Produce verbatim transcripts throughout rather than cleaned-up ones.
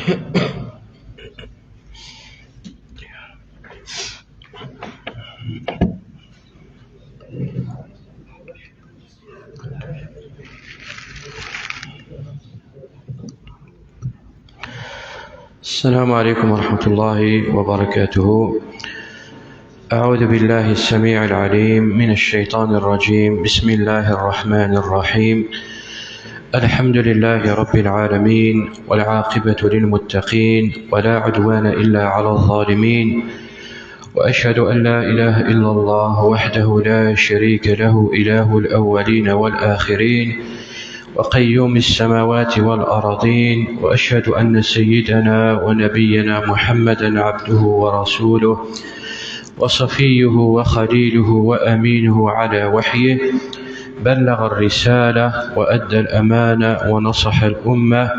السلام عليكم ورحمة الله وبركاته. أعوذ بالله السميع العليم من الشيطان الرجيم. بسم الله الرحمن الرحيم. الحمد لله رب العالمين، والعاقبة للمتقين، ولا عدوان إلا على الظالمين، وأشهد أن لا إله إلا الله وحده لا شريك له، إله الأولين والآخرين، وقيوم السماوات والأرضين، وأشهد أن سيدنا ونبينا محمدا عبده ورسوله، وصفيه وخليله وأمينه على وحيه، بلغ الرسالة وأدى الأمانة ونصح الأمة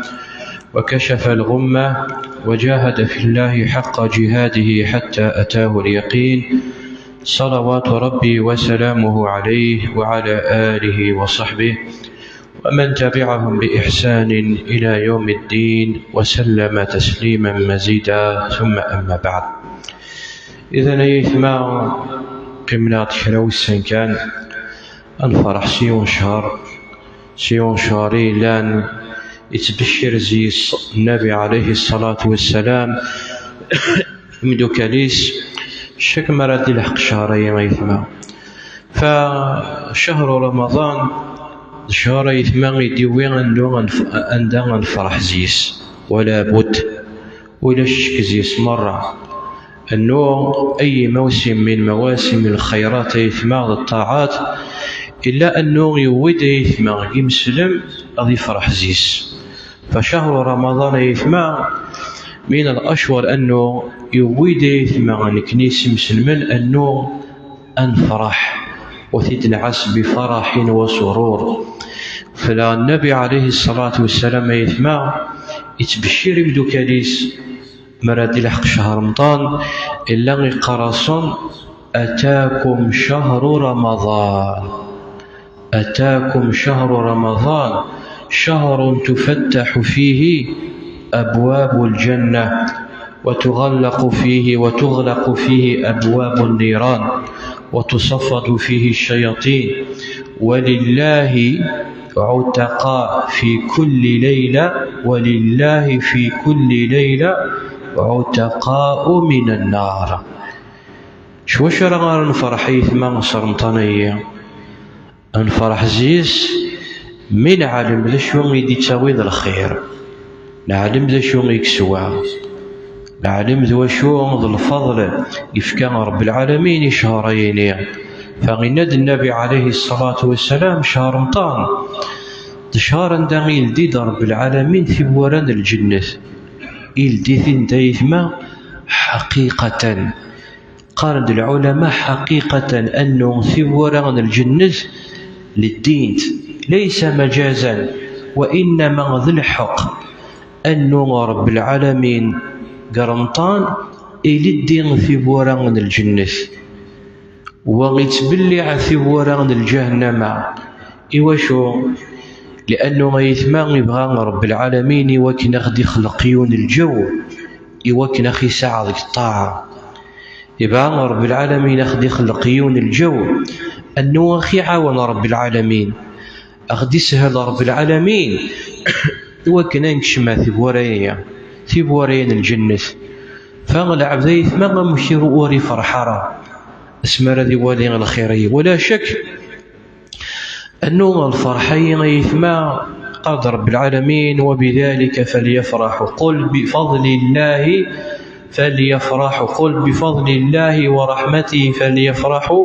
وكشف الغمة وجاهد في الله حق جهاده حتى أتاه اليقين، صلوات ربي وسلامه عليه وعلى آله وصحبه ومن تبعهم بإحسان إلى يوم الدين وسلم تسليما مزيدا، ثم أما بعد. إذن أيتما قمنا تحلو السنكان، أنفرح سيون شهر، سيون شهري لان يتبشر زيس النبي عليه الصلاة والسلام. Imdukal-is, chaque مرة di lḥeqq شهرين أيتما. فشهر رمضان شهر أيتما يديوي أنه أنف-، أندا أنفرح زيس، ولا بد، ولا شك زيس مرة. أنه أي موسم من مواسم الخيرات أيتما الطاعات، إلا أنه يود أيتما يمسلم أضيف فرح زيس. فشهر رمضان أيتما من الأشهر أنه يود أيتما نكنيس مسلمين أنه أنفرح وتدنعس بفرح وسرور. فلا النبي عليه الصلاة والسلام أيتما يتبشر بدوكاليس مرة دي لحق شهر رمضان إلا يقرصن: أتاكم شهر رمضان، أتاكم شهر رمضان، شهر تفتح فيه أبواب الجنة وتغلق فيه، وتغلق فيه أبواب النيران وتصفد فيه الشياطين، ولله عتقاء في كل ليلة، ولله في كل ليلة عتقاء من النار. Cwacu ara nferḥ aytma s Remḍan-agi? Ad nferḥ zis mi neɛlem d acu i d-ittawi d lxir, neɛlem d acu i yeswa, neɛlem d wacu d lfeḍl yefka Ṛebbi lɛalamin i ccher-ayini. Fa yenna-d Nnabi ɛalayhi ṣṣalatu wassalam, ccher Remḍan d ccher anda ildi-d Ṛebbi lɛalamin tiwwura n lǧennet, ildi-t-id aytma ḥaqiqatan. Qqaren-d lɛulama ḥaqiqatan annu tiwwura n lǧennet ldint, laysa majazan, wa innama d lḥeqq annu Ṛebbi lɛalamin deg Remḍan ileddi tiwwura n lǧennet, wa ittbelliɛ tiwwura n lǧahennama. Iwacu? Liannu aytma ibɣa Ṛebbi lɛalamin i wakken a ɣ-d-ixleq yiwen lǧew i wakken a ɣ-isaɛed deg ṭṭaɛa. Ibɣa Ṛebbi lɛalamin a ɣ-d-ixleq yiwen lǧew, annu a ɣ-iɛawen Ṛebbi lɛalamin, a ɣ-d-ishel Ṛebbi lɛalamin i wakken a nekcem ar tiwwura-agi, tiwwura n lǧennet. Fa lɛebd aytma amek ur ifreḥ ara asmi ara d-iwali lxir-agi? Wala cak, annu lferḥ-agi aytma, qal-d Ṛebbi lɛalamin: وبذلك فليفرحوا، قل بفضل الله فليفرحوا، قل بفضل الله ورحمته فليفرحوا،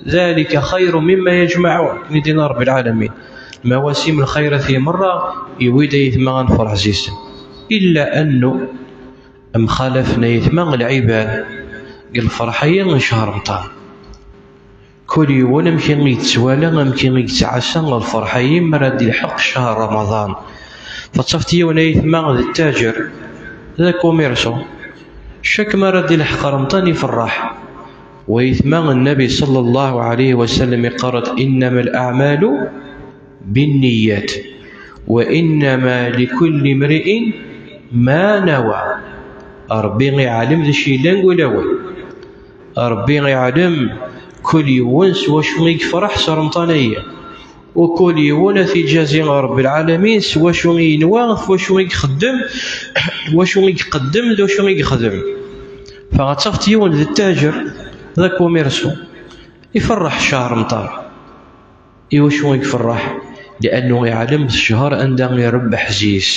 ذلك خير مما يجمعون. Nidina Ṛebbi lɛalamin, mawasim lxayrat i merra, iwid aytma ad nferḥ zis-sen. Illa annu mxalafen aytma lɛibad deg lferḥ-agi n ccher Remḍan. Kul yiwen amek i yettwala, amek i yettɛassa lferḥ-agi mi ara d-ilḥeq ccher Remḍan. Tettafeḍ yiwen aytma d ttaǧer, d akumirsu, cak mi ara d-ilḥeq Remḍan iferreḥ. Wa aytma Nnabi ṣalla Llahu ɛalayhi wa sallam iqqar-d: إنما الأعمال بالنيات وإنما لكل امرئ ma nawa. Ṛebbi iɛlem d acu yellan deg wulawen. Ṛebbi iɛlem kul yiwen s wacu i yefreḥ s Remḍan-agi. U kul yiwen ad t-iǧazi Ṛebbi lɛalamin s wacu i yenwa, s wacu i ixeddem, wacu i iqeddem d wacu i yexdem. Fa ad tafeḍ yiwen d ttaǧer, d akumirsu, iferreḥ ccehr Remḍan. Iwacu i iferreḥ? Li'annu iɛlem d ccehr anda irebbeḥ zzi-s.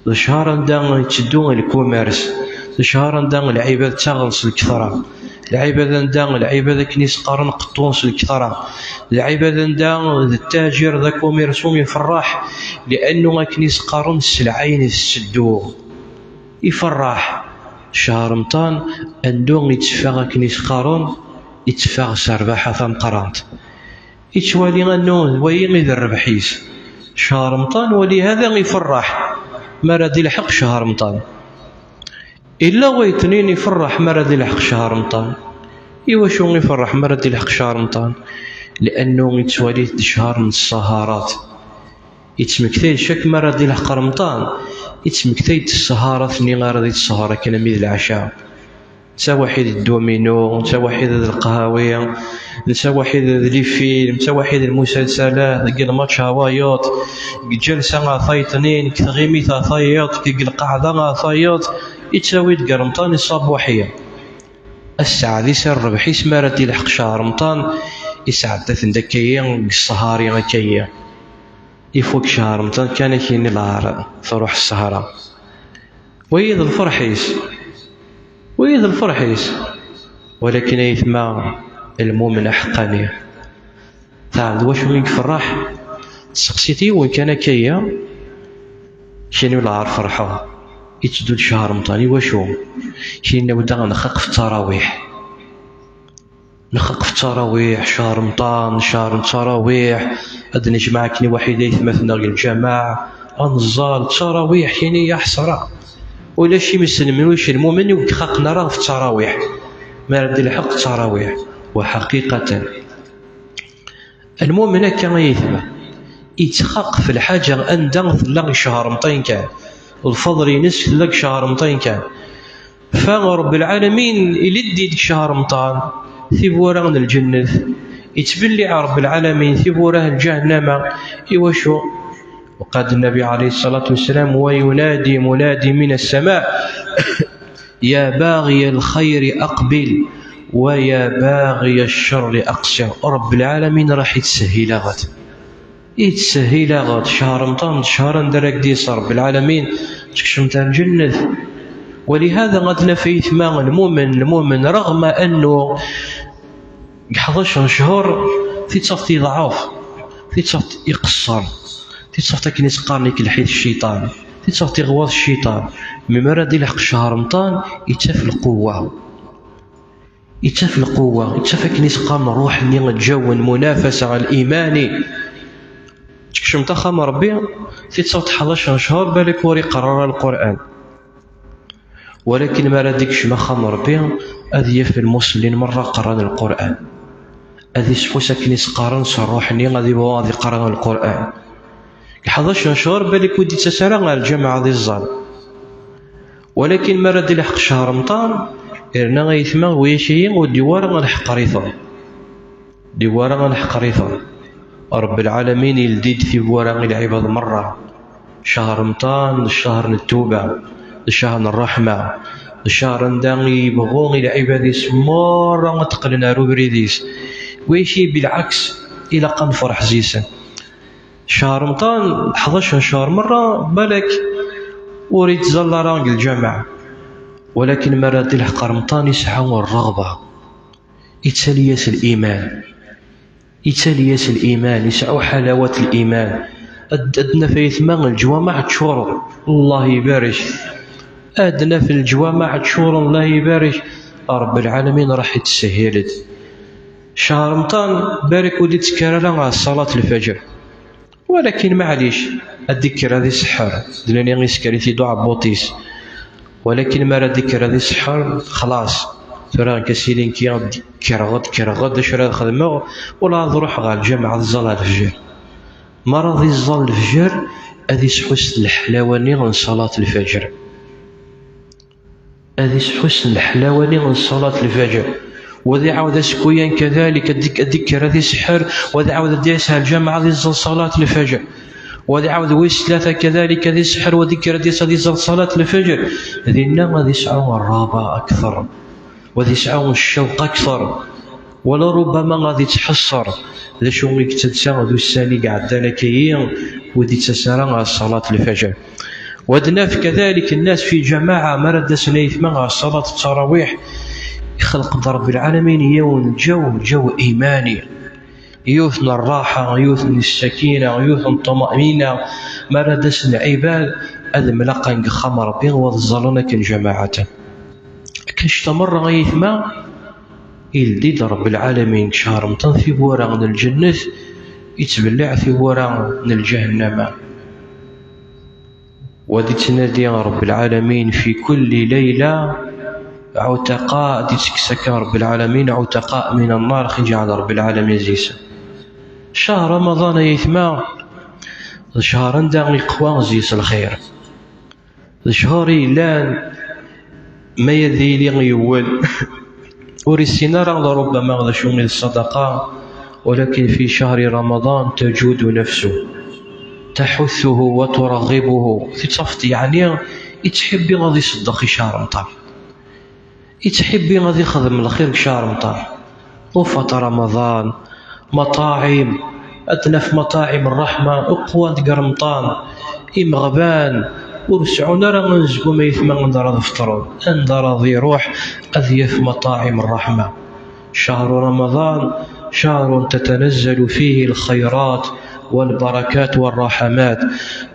D ccehr anda itteddu lkumers. D ccehr anda lɛibad ttaɣen s lketṛa. Lɛibad anda lɛibad akken i s-qqaren qeṭṭun s lketṛa. Lɛibad anda d ttaǧir d akumirsu iferreḥ. Li'annu akken i s-qqaren sselɛa-ines tetteddu. Iferreḥ. Ccehr Remḍan, andu itteffeɣ akken i s-qqaren, itteffeɣ s rrbaḥa tameqqrant. Ittwali annu d wayi i d rrbeḥ-is. Ccehr Remḍan, wali hada iferreḥ mi ara d-ilḥeq ccehr Remḍan. Illa wayeḍnin iferreḥ mi ara d-ilḥeq ccehr Remḍan. Iwacu iferreḥ mi ara d-ilḥeq ccehr Remḍan? Li'annu ittwali-t d ccehr n ṣṣaharat. Ittmektay-d cak mi ara d-ilḥeq Remḍan, ittmektay-d ṣṣaharat-nni ara d-itṣehher akken armi d leɛca. Netta waḥid d dduminu, netta waḥid d lqahwi, netta waḥid d lifilm, netta waḥid d lmusalsalat, deg lmatch a wayeḍ, deg lǧalsa a tayeḍnin, deg tɣimit a tayeḍ, deg lqaɛda a tayeḍ, ittawi-d deg Remḍan iṣabuḥi. Sseɛd-is ar rrbeḥ-is mi ara d-ilḥeq ccehr Remḍan, isɛedda-ten-d akka-yi deg ssehari akka-yi. Ifuk ccehr Remḍan kan akin i lɛar, truḥ ssehra. Wayi d lferḥ-is. Wayi d lferḥ-is. Walakin ayetma, lmumen aḥeqqani, teɛlem d wacu i iferreḥ? Tseqsi-t yiwen kan akka-yi, kini lɛar ferḥeɣ. Itteddu-d ccehr Remḍan, iwacu? Kini newda nxaq f ttarawiḥ. Nxaq f ttarawiḥ, ccehr Remḍan, ccehr n ttarawiḥ, ad nejmeɛ akken i waḥid aytmaten-nneɣ deg lǧameɛ, ad neẓẓal ttarawiḥ, kini ya ḥesra. Ulac imeslen, ulac lmumen ur ixaqen ara f ttarawiḥ. Mi ara d-ilḥeq ttarawiḥ, wa ḥaqiqatan. Lmumen akka ay aytma, ittxaq f lḥaǧa anda tella ccehr Remḍan kan, lfeḍl-ines tella deg ccehr Remḍan kan. Fa Ṛebbi lɛalamin ileddi-d deg ccehr Remḍan tiwwura n lǧennet, ittbelliɛ Ṛebbi lɛalamin tiwwura n lǧahennama. Iwacu? وقال النبي عليه الصلاة والسلام: وينادي منادي من السماء: يا باغي الخير أقبل، ويا باغي الشر أقصر. Ṛebbi lɛalamin raḥ ittsehhil-aɣ-d. Ittsehhil-aɣ-d ccehr Remḍan, d ccehr anda ara k-d-iṣer Ṛebbi lɛalamin, tkecmeḍ ar lǧennet. Walihada ad naf aytma lmumen, lmumen, رغم أنه deg ḥdac n cchur, tiṭ-is teḍɛef, tiṭ-is iqeṣṣer, tiṭ-is akken i s-qqaren ikelleḥ-it cciṭan, tiṭ-is iɣwaḍ cciṭan. Mi ara d-ilḥeq ccehr Remḍan, ittaf lquwwa. Ittaf lquwwa, ittaf akken i s-qqaren ṛṛuḥ-nni ǧǧawen, munafasa, al-imani. Tkecmeḍ axxam n Ṛebbi, tiṭ-is ḥdac n cchur, balak ur iqqar ara Lqur'an. Walakin mi ara d-ikcem axxam n Ṛebbi, ad yaf lmusellin merra qqaren Lqur'an. Ad isḥus akken i s-qqaren s ṛṛuḥ-nni, ad ibɣu ad iqqaren Lqur'an. Deg ḥdac n cchur, balak ur d-ittas ara ɣer lǧameɛ ad iẓẓal. Walakin mi ara d-ilḥeq ccehr Remḍan, irna ayetma wiyac-iyi ur d-iwwi ara ad ḥeqqer-iten. D-iwwi ara ad ḥeqqer-iten. Ṛebbi lɛalamin ildi-d tiwwura i lɛibad merra. Ccehr Remḍan d ccehr n ttuba, d ccehr n ṛṛeḥma, d ccehr anda i yebɣu i lɛibad-is merra ad d-qqlen ar ubrid-is. Wiyac-iyi bilɛaks, ilaq ad nefreḥ zzi-sen. Ccehr Remḍan, ḥdac n cchur merra, balak ur ittẓalla ara deg lǧameɛ. Walakin mi ara d-ilḥeq Remḍan, isɛa ṛṛeɣba. Ittali-yas liman. Ittali-yas liman, isɛu ḥalawat liman. Ad, ad naf ayetma leǧwameɛ ččuren. Allah ibarek. Ad naf leǧwameɛ ččuren, Allah ibarek. Ṛebbi lɛalamin raḥ ittsehhil-d. Ccehr Remḍan, balak ur d-ittakkar ara ɣer ṣṣalat lfajr. Walakin maɛlic, ad d-ikker ad iseḥḥer, d nani isker-it-id uɛebbuṭ-is. Walakin mi ara d-ikker ad iseḥḥer, xlaṣ, tura nekk asili nekki ad d-kkreɣ, ad d-kkreɣ, d acu ara xedmeɣ, ula ad ruḥeɣ ɣer lǧameɛ ad ẓẓalleɣ lefjer. Mi ara d-iẓẓal lefjer, ad isḥus leḥlawa-nni n ṣṣalat lfajr. Ad isḥus leḥlawa-nni n ṣṣalat lfajr. Wa ad iɛawed askuyan kadalik, ad ik-, ad ikker ad iseḥḥer, wa ad iɛawed ad d-yas ɣer lǧameɛ ad iẓẓel ṣṣalat lfajr. Wa ad iɛawed wis tlata kadalik ad iseḥḥer, wa ad ikker ad d-yas ad iẓẓel ṣṣalat lfajr. Dinna ad isɛu rraba akter. Wa ad isɛu ccawq akter. Wala rubbama ad ittḥesser d acu i yettadsa d ussan i iɛeddan akka-yi, ur d-ittas ara ɣer ṣṣalat lfajr. Wa ad naf kadalik nnas fi ǧamaɛa, mi ara d-asen ayetma ɣer ṣṣalat ttarawiḥ, ixleq-d Rebbi lɛalamin yiwen lǧaw, lǧaw imani, yiwet n rraḥa, yiwet n ssakina, yiwet n ṭṭumaɛnina. Mi ara d-asen lɛibad, ad mlaqan deg uxxam Rebbi, wa ad ẓẓallen akken jamaɛatan. Akken cta merra ay ayetma, ildi-d Rebbi lɛalamin deg ccher Remḍan tiwwura n lǧennet, ittbelliɛ tiwwura n lǧahennama. Wa ad ittnadi Rebbi lɛalamin fi kulli layla ɛutaqa, ad ittekkes akka Rebbi lɛalamin ɛutaqa min annar, xi iǧɛel Rebbi lɛalamin zzi-s. Ccher Remḍan ay ayetma, d ccher anda iqwa zzi-s lxir. D ccher i yellan ma ad yili yewwel, ur issin ara la rubbama d acu i d ṣṣadaqa, walakin fi cehri Ramaḍan taǧudu nafsu, taḥuttuhu wa turaggibuhu, tittafeḍ yeɛni ittḥibbi ad iṣeddeq i ccher Remḍan. Ittḥibbi ad ixdem lxir deg ccher Remḍan. Ufat Ramaḍan, maṭaɛim, ad naf maṭaɛim ṛṛeḥma uqwan deg Remḍan. Imeɣban ur seɛɛun ara anezgum ay ayetma anda ara ad feṭren, anda ara ad iṛuḥ ad yaf maṭaɛim ṛṛeḥma. شهر رمضان شهر تتنزل فيه الخيرات والبركات والرحمات.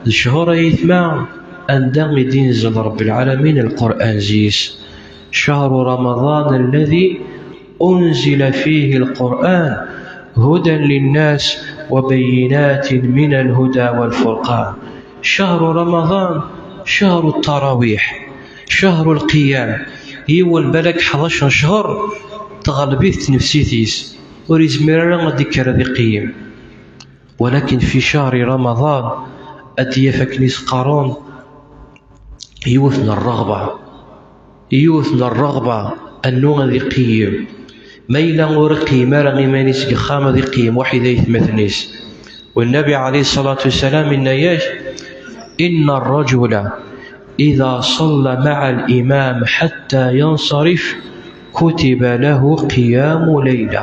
D ccher ay ayetma anda i d-inzel Rebbi lɛalamin Lqur'an zzi-s. شهر رمضان الذي أنزل فيه القرآن هدى للناس وبينات من الهدى والفرقان. شهر رمضان شهر التراويح، شهر القيام. Yiwen balak ḥdac n ccher teɣleb-it tnefsit-is, ur izmir ara ad d-ikker ad iqeyyem. Walakin fi cehri Ramaḍan ad d-yaf akken i s-qqaren yiwet n rreɣba, yiwet n rreɣba, annu ad iqeyyem. Ma yella ur iqeyyem ara iman-is deg uxxam, ad iqeyyem waḥid aytmaten-is. Wa Nnabi ɛalayhi ṣṣalatu wassalam inna-yak: إن الرجل إذا صلى مع الإمام حتى ينصرف كتب له قيام ليلة.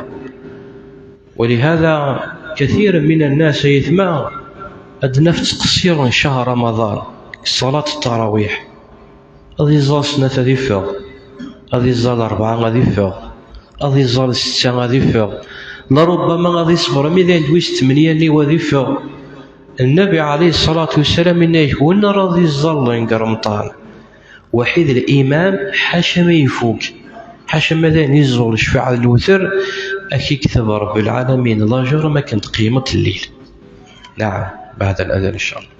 ولهذا كثير من الناس ay ayetma ad naf ttqeṣṣiren ccher Ramaḍan, ṣṣalat ttarawiḥ. Ad iẓẓal snat ad iffeɣ, ad iẓẓal ṛebɛa ad iffeɣ, ad iẓẓal setta ad iffeɣ. La rubbama ad iṣber armi d ayen d wis tmenya-nni ad iffeɣ. Nnabi ɛalayhi ṣṣalatu wassalam inna-yak win ara ad iẓẓallen deg Remḍan, waḥid limam, ḥaca ma ifuk, ḥaca ma d ayen iẓẓul ccfaɛa d lewter, ad k-ikteb Rebbi lɛalamin lajer am akken tqeyymeḍ lleyl. Naɛam, بعد الأذان إن شاء الله.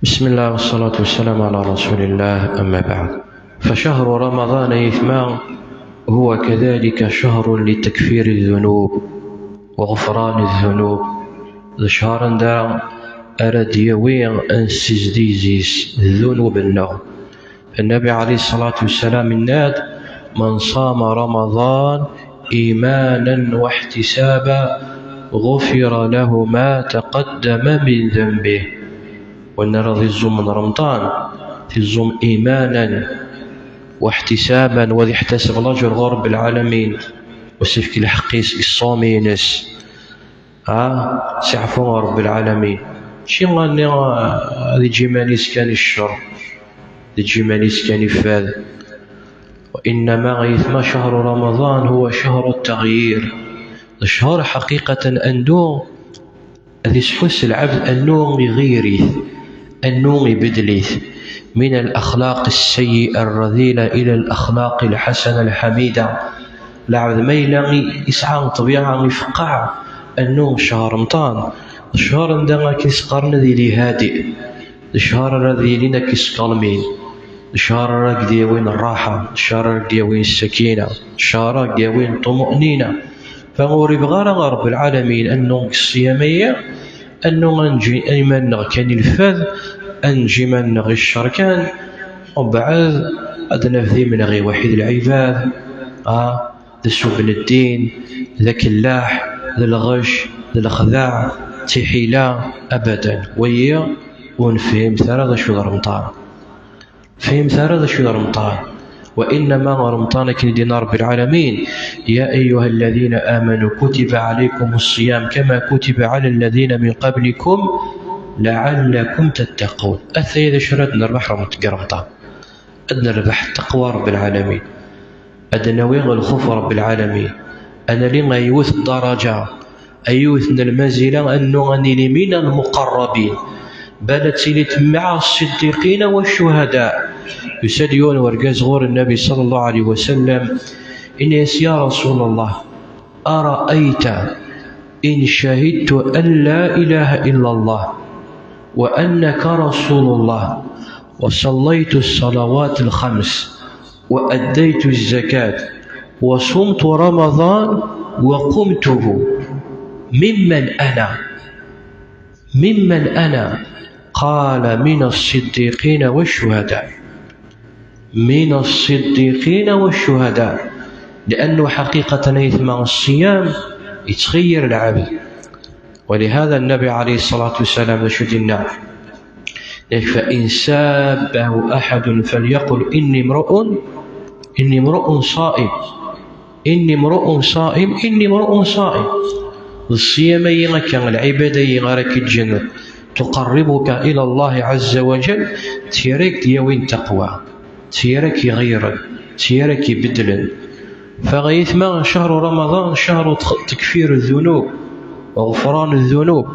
بسم الله والصلاة والسلام على رسول الله، أما بعد. فشهر رمضان أيتما هو كذلك شهر لتكفير الذنوب وغفران الذنوب. D cchar anda ara d-yawi ad nessizdig zzis ddunub-nneɣ. Nnabi ɛalayhi ṣṣalatu wassalam yenna-d: من صام رمضان إيمانا واحتسابا غفر له ما تقدم من ذنبه. Win ara iẓumen Remḍan, iẓum imanan wa iḥtisaban, wa ad iḥtaseb laǧer ɣur Rebbi lɛalamin, wa ad s-ifk lḥeqq-is i ṣṣum-ines. Ha, siɛfu Rebbi lɛalamin. Mačči anni, ah, ad iǧǧ iman-is kan i ccer, ad iǧǧ iman-is kan i fad. وإنما أيتما شهر رمضان هو شهر التغيير. D cchar ḥaqiqatan annu ad isḥus lɛebd annu iɣiyyir-it, annu ibeddel-it. من الأخلاق السيئة الرذيلة إلى الأخلاق الحسنة الحميدة. Lɛebd ma yella i-, isɛa ṭṭbiɛa ifeqqeɛ, annu cchar Remḍan, d cchar anda akken i s-qqaren ad yili hadi, d cchar ara d-yilin akken iskelmin, d cchar ara k-d-yawin rraḥa, d cchar ara k-d-yawin ssakina, d cchar ara k-d-yawin ṭumu'nina. Fa ur ibɣi ara Rebbi lɛalamin annu deg ṣṣyam-agi, annu ad neǧǧ iman-nneɣ kan i lfad, ad neǧǧ iman-nneɣ i ccer kan, umbeɛd ad naf d imenɣi waḥid lɛibad, ah, d asuben ddin, d akellaḥ, d lɣecc, d lexdaɛ, d tiḥila, abadan. Wagi ur nefhimet ara d acu d Remḍan. Fhimet ara d acu d Remḍan. وإنما Remḍan, akken i d-yenna Rebbi lɛalamin: يا أيها الذين آمنوا كتب عليكم الصيام كما كتب على الذين من قبلكم لعلكم تتقون. Ataya d acu ara d-nerbeḥ Remḍ-, deg Remḍan. Ad nerbeḥ ttaqwa Rebbi lɛalamin. Ad nawi lxuf Rebbi lɛalamin. Ad nali a yiwet ddaraǧa, a yiwet n lmanzila, annu ad nili من المقربين. Bal ad tili مع الصديقين والشهداء. Yusa-d yiwen wergaz ɣur Nnabi صلى الله عليه وسلم, yenna-yas: يا رسول الله، أرأيت إن شهدت أن لا إله إلا الله وأنك رسول الله وصليت الصلوات الخمس وأديت الزكاة وصمت رمضان وقمته، ممن أنا؟ ممن أنا؟ قال: من الصديقين والشهداء. من الصديقين والشهداء. لأنه حقيقة أيتما الصيام يتغير العبد. ولهذا النبي عليه الصلاة والسلام شدنا: فإن سابه أحد فليقل: إني امرؤ، إني امرؤ صائم. إني امرؤ صائم، إني امرؤ صائم. D ṣṣyam-agi akka, lɛibada-agi ara k-iǧǧen تقربك إلى الله عز وجل, d tira i k-d-yawin taqwa, d tira i k-iɣeyren, d tira i k-ibeddlen. Fa aytma, شهر رمضان شهر تكفير الذنوب وغفران الذنوب.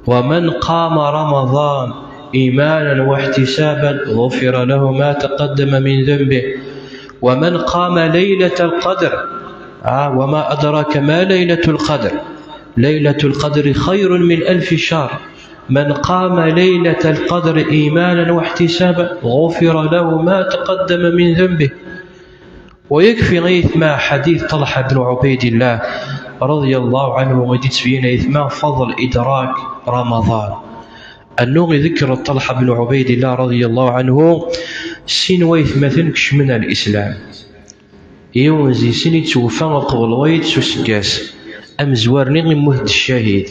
ومن قام رمضان إيمانا واحتسابا غفر له ما تقدم من ذنبه. ومن قام ليلة القدر، آه، وما أدراك ما ليلة القدر. ليلة القدر خير من ألف شهر. من قام ليلة القدر إيمانا واحتسابا غفر له ما تقدم من ذنبه. ويكفي غيث ما حديث طلحة بن عبيد الله رضي الله عنه, غيدي تبين غيث ما فضل إدراك رمضان. أنه يذكر طلحة بن عبيد الله رضي الله عنه, sin waytmaten kecmen ar l'islam. Yiwen di sin yettweffa uqbel wayeḍ s useggas, amezwar-nni yemmut-d ccahid.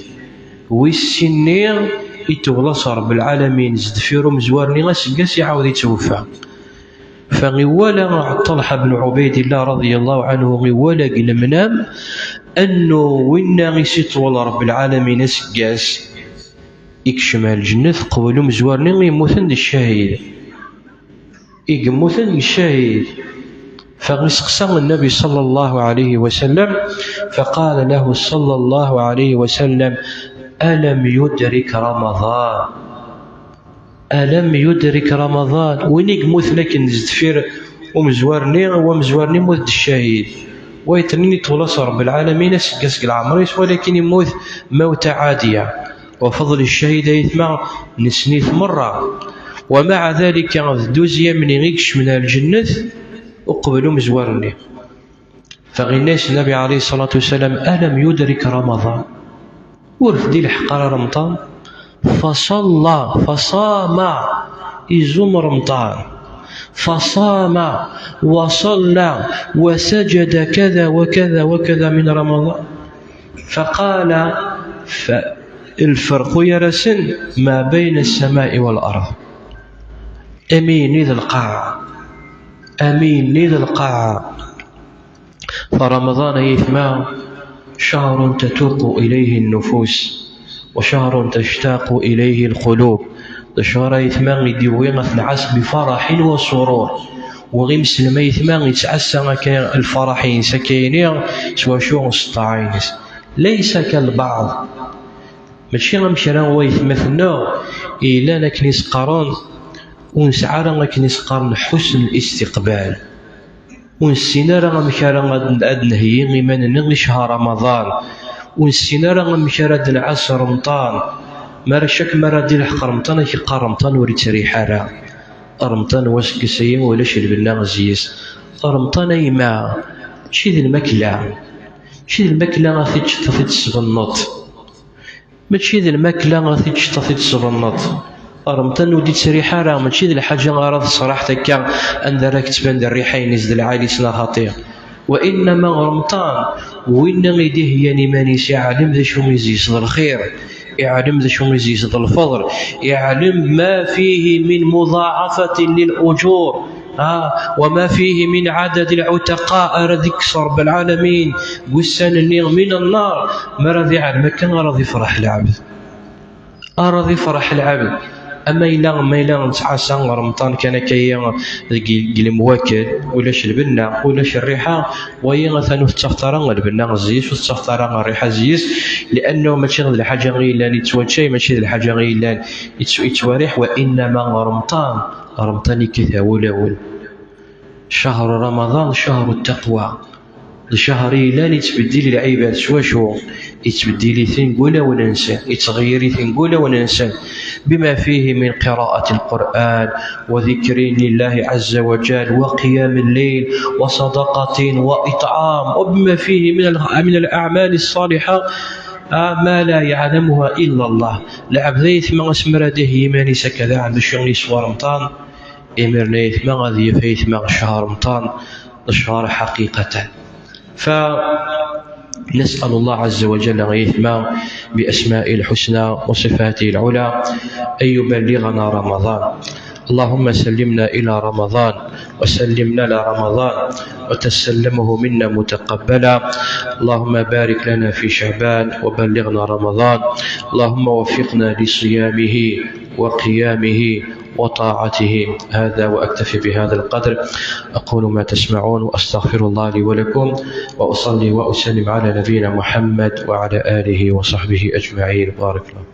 Wis sin-nni itwella-t Ṛebbi lɛalamin, s deffir umezwar-nni aseggas iɛawed ittweffa. Fa iwala Ṭalḥa ben Ɛubaydillah radiyallahu anhu, iwala deg lemnam annu winna i s-iṭwel Ṛebbi lɛalamin aseggas, ikcem ar lǧennet qbel umezwar-nni yemmuten d ccahid. I yemmuten d ccahid. Fa iseqsa Nnabi sallallahu alayhi wa sallam, faqala lahu sallallahu alayhi wa sallam: ألم يدرك رمضان؟ ألم يدرك رمضان؟ Win i yemmuten akken zedfir umezwar-nni, wamezwar-nni yemmut d ccahid. Wayeḍ-nni iṭwel-as Ṛebbi lɛalamin aseggas deg leɛmer-is, walakin yemmut mawta ɛadiya. Wa fadl ccahid aytma nessen-it merra. ومع ذلك, d deuxième-nni i yekcmen ar lǧennet uqbel umezwar-nni. Fa yenna-yas Nnabi ɛalayhi ṣṣalatu wassalam: ألم يدرك رمضان؟ Ur t-id-ilḥeq ara Remḍan? فصلى, فصام, izum Remḍan. فصام وصلى وسجد كذا وكذا وكذا من رمضان. فقال: ف-, الفرق gar-asen ما بين السماء والأرض. Am igenni d lqaɛa. Am igenni d lqaɛa. فرمضان, ay aytma, شهر تتوق إليه النفوس، وشهر تشتاق إليه القلوب. D ccher, ay aytma, i d-yewwi at lɛas بفرح وسرور. Wa imeslen, ay aytma, yettɛassa akka lferḥ-ines, akka-nni, s wacu? S ṭṭaɛa-ines. ليس كالبعض. Mačči am kra n waytmaten-nneɣ yellan akken i s-qqaren, ur nesɛi ara akken i s-qqaren حسن الاستقبال. Ur nessin ara amek ara ad, ad nheyyi iman-nneɣ i ccher Ramaḍan. Ur nessin ara amek ara d-nɛass Remḍan. Mi ara, cak mi ara d-ilḥeq Remḍan, ad k-yeqqar Remḍan ur yettriḥ ara. Remḍan, wa seg ass-ayi ulac lbenna zzi-s. Remḍan, a yemma, mačči d lmakla. Mačči d lmakla ad t-teččeḍ, ad t-tesbenneḍ. Mačči d lmakla ad t-teččeḍ, ad t-tesbenneḍ. Remḍan ur d-yettriḥ ara, mačči d lḥaǧa ara teṣriḥeḍ akka, anda ara k-tban d rriḥa-ines d lɛali-s neɣ xaṭi. وإنما Remḍan, winna i d-iheyyan iman-is, iɛlem d acu i zzi-s d lxir, iɛlem d acu i zzi-s d lfeḍl, iɛlem ما فيه من مضاعفة للأجور. Ah, وما فيه من عدد العتقاء ara d-ikkes Ṛebbi lɛalamin deg wussan-nni من النار. Mi ara d-iɛlem akka, ara d-ifreḥ lɛebd. Ara d-ifreḥ lɛebd. Ama yella, ma yella nettɛassa Remḍan kan akka-yi deg, deg lemwakel, ulac lbenna, ulac rriḥa, wayi atan ur tettaɣeḍ ara lbenna zzi-s, ur tettaɣeḍ ara rriḥa zzi-s, لأنه mačči d lḥaǧa i yellan yettwaččay, mačči d lḥaǧa i yellan yettw-, yettwariḥ, وإنما Remḍan, Remḍan yekkat awlawen. شهر رمضان شهر التقوى. D ccher i yellan yettbeddil lɛibad s wacu? Yettbeddil-iten deg wulawen-nsen, yettɣeyyir-iten deg wulawen-nsen. بما فيه من قراءة القرآن وذكر لله عز وجل وقيام الليل وصدقة وإطعام وبما فيه من ال-، من الأعمال الصالحة, ah, ما لا يعلمها إلا الله. Lɛebd, ay aytma, asmi ara d-iheyyi iman-is akka daɣen d acu i yeswa Remḍan, imiren, ay aytma, ad yaf, ay aytma, ccher Remḍan d ccher حقيقة. فنسأل الله عز وجل, ay aytma, بأسمائه الحسنى وصفاته العلى أن يبلغنا رمضان. اللهم سلمنا إلى رمضان، وسلم لنا رمضان، وتسلمه منا متقبلا. اللهم بارك لنا في شعبان وبلغنا رمضان. اللهم وفقنا لصيامه وقيامه وطاعته. هذا وأكتفي بهذا القدر. أقول ما تسمعون وأستغفر الله لي ولكم، وأصلي وأسلم على نبينا محمد وعلى آله وصحبه أجمعين. بارك الله.